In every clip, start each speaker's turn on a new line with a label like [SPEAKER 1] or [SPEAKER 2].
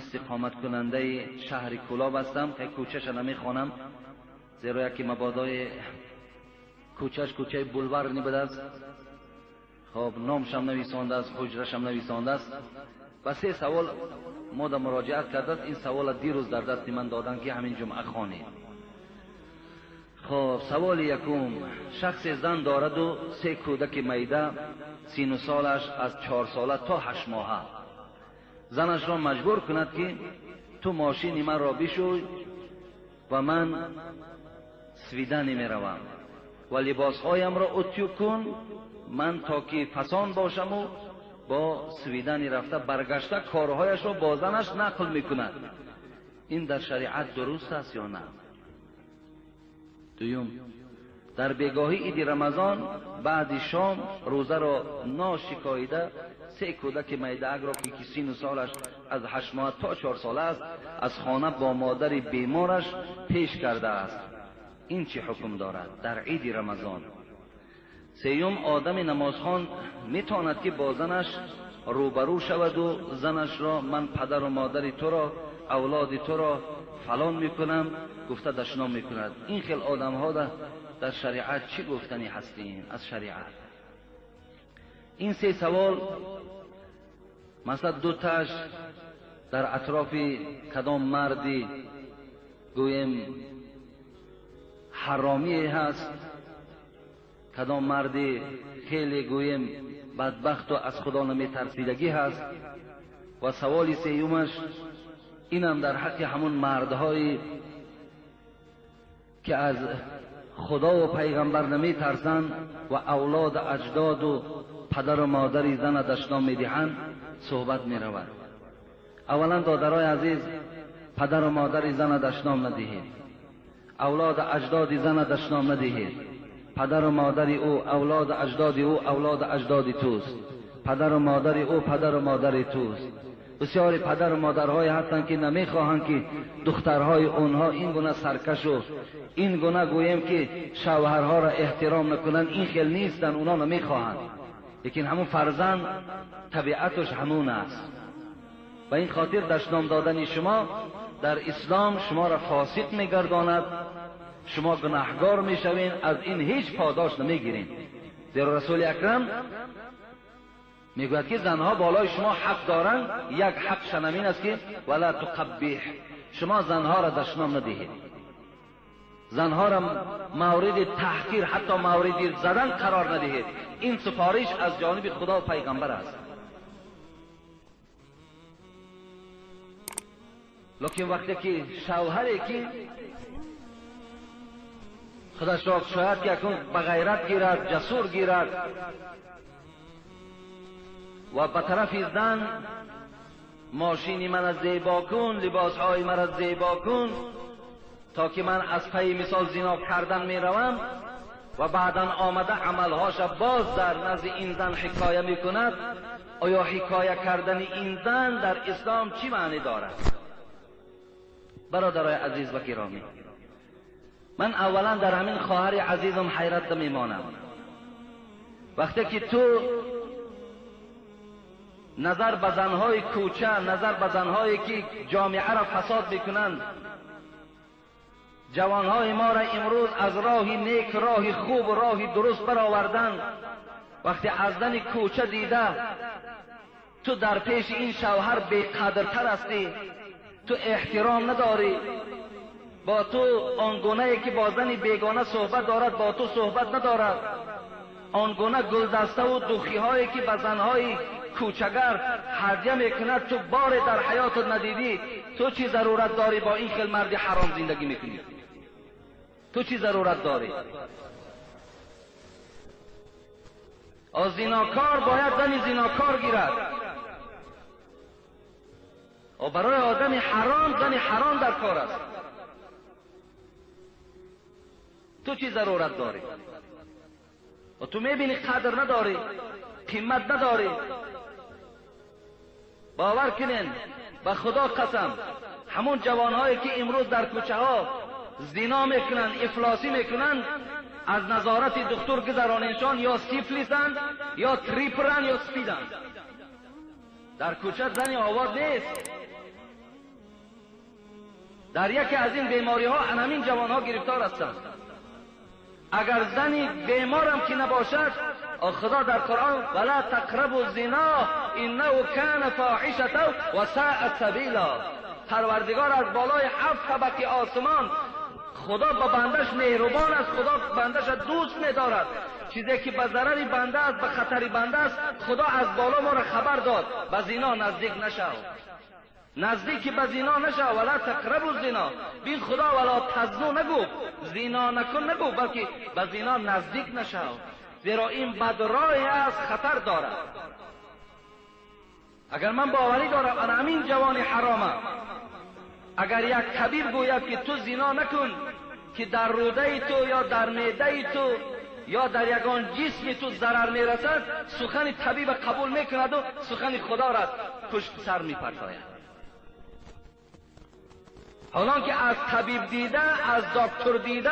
[SPEAKER 1] Истиқомат кунандаи шаҳри Кӯлоб ҳастам. Кӯчаша намехонам, зеро яке мабодои кӯчаш кӯчаи булвар нибудааст. Хоб, номшам нависондааст, ҳуҷрашам нависондааст. Ва се савол мо да муроҷиат кардааст. Ин савола дирӯз дар дасти ман доданд, ки ҳамин ҷумъа хонед. Хоб, саволи якум: шахсе зан дораду се кӯдаки майда, сину солаш аз 4 сола то 8 моҳа. Занашро маҷбур кунад, ки ту мошини манро бишӯй ва ман свидание меравам ва либосҳоямро утюг кун, ман то ки фасон бошаму бо свидание рафта баргашта корҳояшро бо занаш нақл мекунад. Ин дар шариат дуруст аст ё на? Дуюм, дар бегоҳи иди Рамазон баъди шом рӯзаро ношикоида се кӯдаки майдаакро, ки сину солаш аз 8 моҳ то 4 сола аст, аз хона бо модари бемораш пеш кардааст. Ин чӣ ҳукм дорад дар иди Рамазон? Сеюм, одами намозхон метавонад, ки бо занаш рӯбарӯ шаваду занашро ман падару модари туро, авлоди туро фалон мекунам гуфта дашном мекунад. Ин хел одамҳо дар шариат чӣ гуфтанӣ ҳастем аз шариат? Ин се савол, масалан, дуташ дар атрофи кадом марди гӯем ҳаромие ҳаст, кадом марди хеле гӯем бадбахту аз худо наметарсидагӣ ҳаст. Ва саволи сеюмаш инам дар ҳаққи ҳамун мардҳое ки аз худову пайғамбар наметарсанд ва авлоду аҷдоду падару модари зана дашном медиҳанд суҳбат меравад. Аввалан, додарои азиз, падару модари зана дашном надиҳед, авлоду аҷдоди зана дашном надиҳед. Падару модари ӯ авлоду аҷдоди ӯ авлоду аҷдоди туст, падару модари ӯ падару модари туст. Бисёри падару модарҳое ҳастанд, ки намехоҳанд, ки духтарҳои онҳо ин гуна саркашу ин гуна гӯем, ки шавҳарҳоро эҳтиром накунанд. Ин хел нестанд, онҳо намехоҳанд, лекин ҳамун фарзанд табиаташ ҳамун аст. Ба ин хотир дашном додани шумо дар ислом шуморо фосиқ мегардонад, шумо гунаҳгор мешавед, аз ин ҳеҷ подош намегиред. Зеро Расули Акрам мегӯяд, ки занҳо болои шумо ҳақ доранд, як ҳақшан ҳамин аст, ки вала туқаббиҳ, шумо занҳоро дашном надиҳед, занҳоро мавриди таҳқир, ҳатто мавриди задан қарор надиҳед. Ин супориш аз ҷониби Худо ва пайғамбар аст. Лекин вақте ки шавҳаре ки худашро шояд ки акнун ба ғайрат гирад, ҷасур гирад ва ба тарафи зан мошини мана зебо кун, либосҳои мара зебо кун, то ки ман аз пайи мисол зино кардан меравам, ва баъдан омада амалҳоша боз дар назди ин зан ҳикоя мекунад. Оё ҳикоя кардани ин зан дар ислом чӣ маъне дорад? Бародарои азиз ва гиромӣ, ман аввалан дар ҳамин хоҳари азизам ҳайрат мемонам. Вақте ки ту назар ба занҳои кӯча, назар ба занҳое ки ҷомеаро фасод мекунанд, ҷавонҳои моро имрӯз аз роҳи нек, роҳи хуб, роҳи дуруст бароварданд, вақте аз зани кӯча дида ту дар пеши ин шавҳар беқадртар ҳастӣ, ту эҳтиром надорӣ, бо ту он гунае ки бо зани бегона суҳбат дорад бо ту суҳбат надорад, он гуна гулдаставу духиҳое ки ба занҳои кӯчагар ҳадя мекунад ту боре дар ҳаётат надидӣ, ту чӣ зарурат дорӣ бо ин хел марди ҳаром зиндагӣ мекунӣ? Ту чӣ зарурат дорӣ? Зинокор бояд зани зинокор гирад. Барои одами ҳаром зани ҳаром дар кор аст. Ту чӣ зарурат дорӣ? Ту мебинӣ қадр надорӣ, қимат надорӣ. Бовар кунен, ба Худо қасам, ҳамон ҷавонҳое ки имрӯз дар кӯчаҳо зино мекунанд, ифлосӣ мекунанд, аз назорати духтур гузароненшон ё сифлисанд, ё трипранд, ё спиданд. Дар кӯча зани овод нест. Дар яке аз ин бемориҳо ҳамин ҷавонҳо гирифтор ҳастанд. Агар зани беморам ки набошад, خدا در قرآن ولا تقربوا الزنا انه کان فاحشة و ساء سبیلا. پروردگار از بالای 7 طبقه آسمان، خدا با بندش مهربان است، خدا بندش را دوست می‌دارد. چیزی که به ضرر بنده است، به خطر بنده است، خدا از بالا ما را خبر داد به زنا نزدیک نشو، نزدیک به زنا نشو. ولا تقربوا الزنا. بین خدا ولا تزنو نگو، زنا نکن نگو، بلکه به زنا نزدیک نشو، زیرا این بد راه است، خطر دارد. اگر من باوری دارم انا همین جوان حرامه، اگر یک طبیب گوید که تو زنا نکن که در روده تو یا در معده تو یا در یگان جسم تو ضرر میرسد، سخن طبیب قبول میکند و سخن خدا را پشت سر میپرتاید. حالان که از طبیب دیده، از دکتر دیده،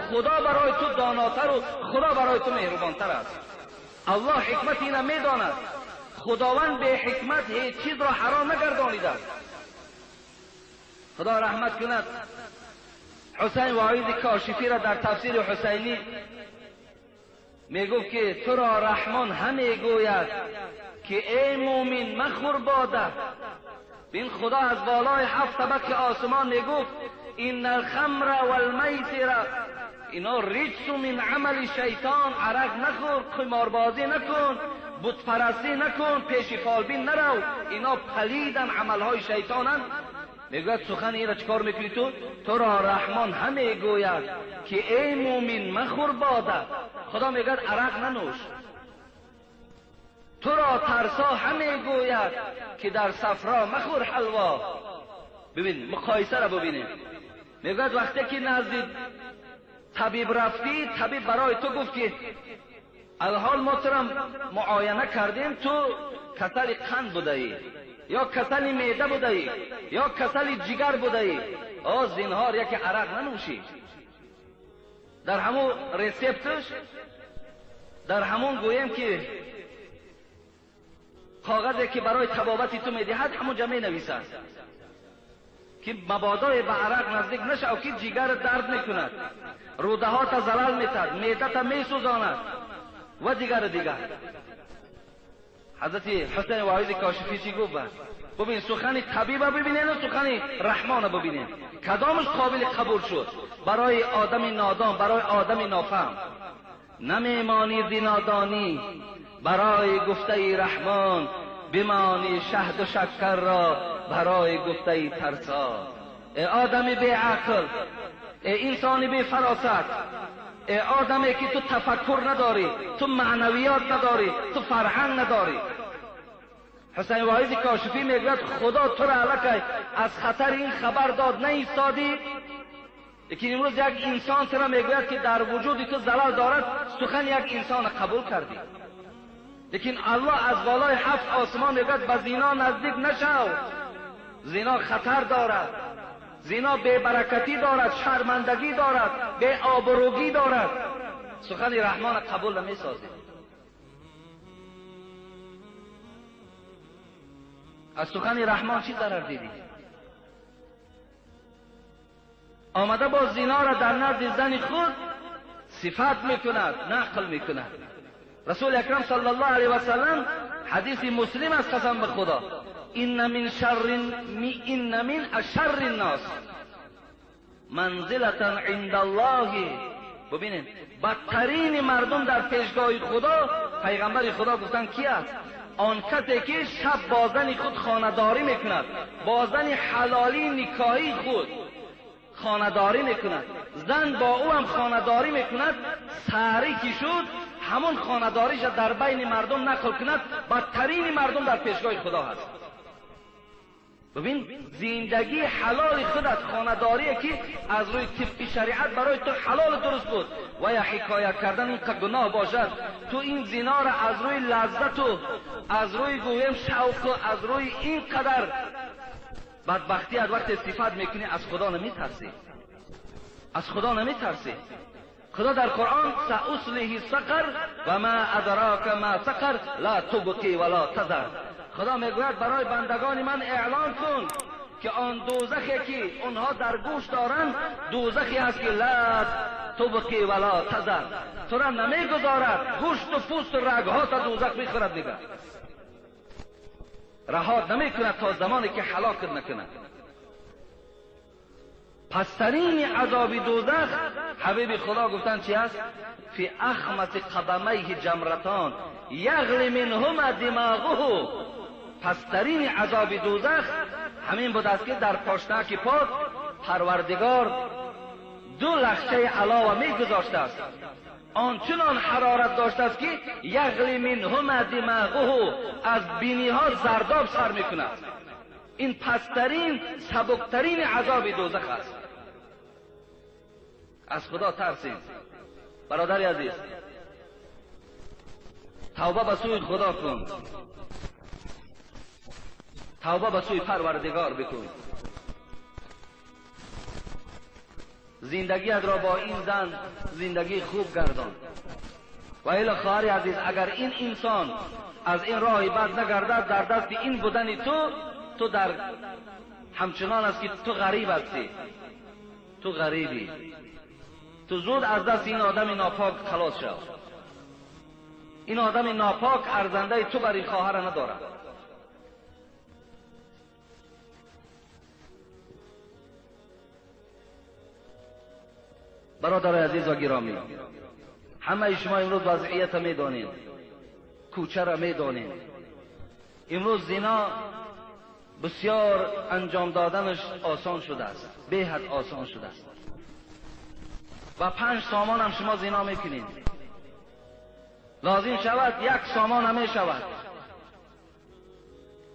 [SPEAKER 1] خدا برای تو داناتر و خدا برای تو مهربانتر است. الله حکمت اینه میداند. خداوند به حکمت هیچ چیز را حرام نگردانیده. خدا رحمت کند حسین واعظ کاشفی را در تفسیر حسینی میگفت که تو را رحمان همی گوید که ای مومن مخور باده. بین خدا از بالای 7 طبق آسمان میگفت ان الخمر والمیسر اینا رجس من عمل شیطان. عرق نخور، قماربازی نکن، بت پرستی نکن، پیش فالبین نرو، اینا پلیدن، عملهای شیطانن. میگوید سخن این را چکار میکنی تو؟ تو را رحمان همی گوید که ای مومن مخور باده. خدا میگوید عرق ننوش. تو را ترسا همی گوید که در صفرا مخور حلوا. ببین مقایسه را ببینیم. میگوید وقتی که نزد طبیب رفتی، طبیب برای تو گفت که الحال ما تو را معاینه کردیم، تو کسل قند بوده ای، یا کسل معده بوده ای، یا کسل جگر بوده ای، آ زینهار یکی عرق ننوشی. در همون رسپتش، در همون گویم که کاغذی که برای طبابت تو میدهد همونجا می نویسد که مبادا به عرق نزدیک نشه و که جگر درد میکند، روده ها تا زلال میتد، معده تا میسوزاند و دیگر دیگر. حضرت حسین واعظ کاشفی چی گفت؟ ببین سخن طبیب ببینین و سخن رحمان ببینین، کدامش قابل قبول شد برای آدم نادان، برای آدم نافهم؟ نمیمانی ز نادانی برای گفته رحمان، بمانی شهد و شکر را برای گفته ترسا. ای آدم بی عقل، ای انسان بی فراست، ای آدمی که تو تفکر نداری، تو معنویات نداری، تو فرهنگ نداری. حسین واعظ کاشفی میگوید خدا تو را الکی از خطر این خبر داد نایستادی، لیکن امروز یک انسان تو را میگوید که در وجود تو زلال دارد، سخن یک انسان قبول کردی. لیکن الله از بالای 7 آسمان میگوید به زنا نزدیک نشو، زنا خطر دارد، زنا بی‌برکتی دارد، شرمندگی دارد، بی آبروگی دارد. سخن رحمان قبول نمیسازی. از سخن رحمان چی ضرر دیدی؟ آمده با زنا را در نزد زن خود صفت میکند، نقل میکند. رسول اکرم صلی الله علیه و سلم، حدیث مسلم است، قسم به خدا، ان من شر ان من اشر الناس منزلة عند الله. ببینید بدترین مردم در پیشگاه خدا، پیغمبر خدا گفتن کی است؟ آن کسی که شب با زن خود خانه‌داری میکند، با زن حلالی نکاحی خود خانه‌داری میکند، زن با او هم خانه‌داری میکند، سحری که شد همون خانه‌داریش در بین مردم نقل کند، بدترین مردم در پیشگاه خدا هست. ببین زندگی حلال خودت، خانه‌داری که از روی طبق شریعت برای تو حلال درست بود و یا حکایت کردن این که گناه باشد، تو این زنا را از روی لذت و از روی گویم شوق و از روی این قدر بدبختی از وقت صفت میکنی، از خدا نمیترسی، از خدا نمیترسی. خدا در قرآن سأصله سقر و ما ادراک ما سقر لا تبقی ولا تذر. خدا میگوید برای بندگان من اعلان کن که آن دوزخی که اونها در گوش دارند دوزخی است که لا تبقی ولا تذر، تو را نمیگذارد، گوشت و پوست و رگها تا دوزخ میخورد دیگر، رها نمیکند تا زمانی که هلاکت نکند. پسترین عذاب دوزخ حبیب خدا گفتن چی است؟ فی اخمص قدمیه جمرتان یغلی منهما دماغه. پسترین عذاب دوزخ همین بود است که در پاشنک پاک پروردگار دو لخچه علاوه میگذاشته است، آنچنان حرارت داشته است که یغلی منهما دماغه، از بینی ها زرداب سر میکند. این پسترین سبکترین عذاب دوزخ است. از خدا ترسید برادر عزیز، توبه به سوی خدا کن، توبه به سوی پروردگار بکن. زندگیت را با این زن زندگی خوب گردان. و الا خواهر عزیز، اگر این انسان از این راه بد نگردد، در دست این بودن تو، تو در همچنان است که تو غریب هستی، تو غریبی، تو زود از دست این آدم ناپاک خلاص شو. این آدم ناپاک ارزنده تو برای خواهر ندارد. برادر عزیز و گرامی، همه شما امروز وضعیت میدانید، کوچه را میدانید. امروز زنا بسیار انجام دادنش آسان شده است، به حد آسان شده است. و 5 سامان هم شما زنا میکنید، لازم شود 1 سامان هم میشود،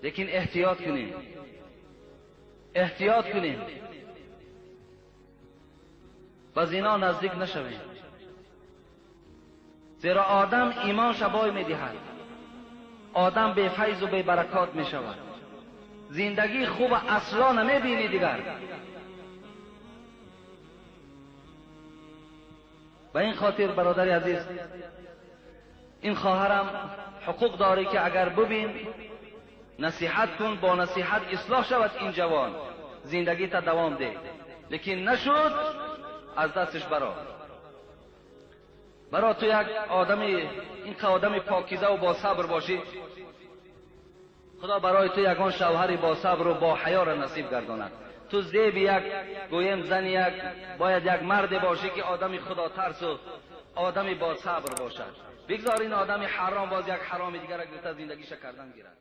[SPEAKER 1] لیکن احتیاط کنید، احتیاط کنید و زنا نزدیک نشوید، زیرا آدم ایمانش بای میدهد، آدم بی فیض و بی برکات میشود، زندگی خوب اصلا نمیبینی دیگر. به این خاطر برادر عزیز، این خواهرم حقوق داره که اگر ببین نصیحت کن، با نصیحت اصلاح شود این جوان، زندگی تا دوام ده، لیکن نشد از دستش برا. برا تو یک آدمی، این که آدم پاکیزه و با صبر باشی، خدا برای تو یگان شوهری با صبر و با حیا را نصیب گرداند. تو زیب یک گویم زن یک باید یک مرد باشی که آدمی خدا ترس و آدمی با صبر باشد. بگذار این آدمی حرام باز یک حرام دیگر را گرفته زندگیش کردن گیرد.